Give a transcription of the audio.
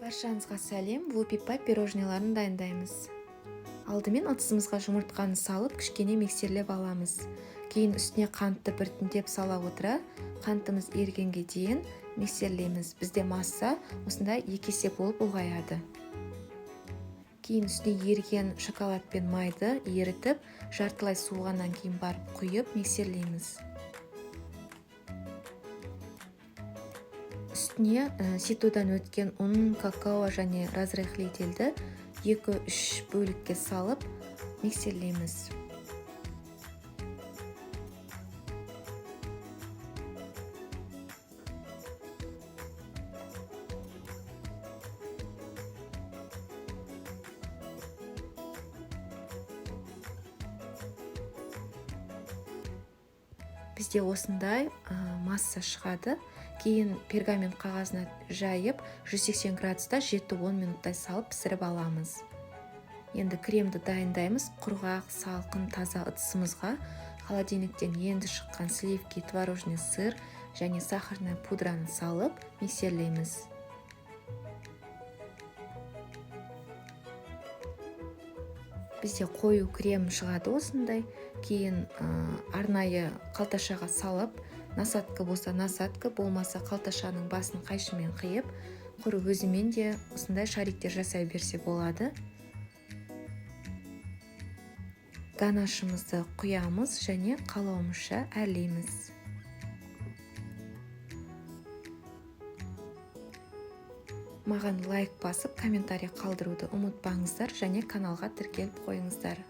Баршаңызға сәлем. Вупи пай пирожныйларын дайындаймыз. Алдымен ыдысымызға жұмыртқаны салып, кішкене миксерлеп аламыз. Кейін үстіне қантты біртіндеп сала отыра, қантымыз ерігенге дейін миксерлейміз. Бізде масса осындай 2 есе болып ұлғаяды. Кейін үстіне еріген шоколад пен майды ерітіп, жартылай суығаннан кейін барып құйып миксерлейміз. Үстіне ситодан өткен ұн, какао және разрыхлительді 2-3 бөлікке салып миксерлейміз. Бізде осындай масса шығады. Кейін пергамент қағазына жайып, 180 градуста 7-10 минуттай салып пісіріп аламыз. Енді кремді дайындаймыз. Құрғақ, салқын, таза ыдысымызға холодильниктен енді шыққан сливки, творожный сыр және сахарная пудраны салып миксерлейміз. Бізде қою крем шығады осындай. Кейін арнайы қалташаға салып, насадка болса насадка, болмаса қалташаның басын қайшымен қиып, құр өзімен де осындай шариктер жасай берсе болады. Ганашымызды құямыз және қалауымызша әрлейміз. Маған лайк басып, комментарий қалдыруды ұмытпаңыздар және каналға тіркеліп қойыңыздар.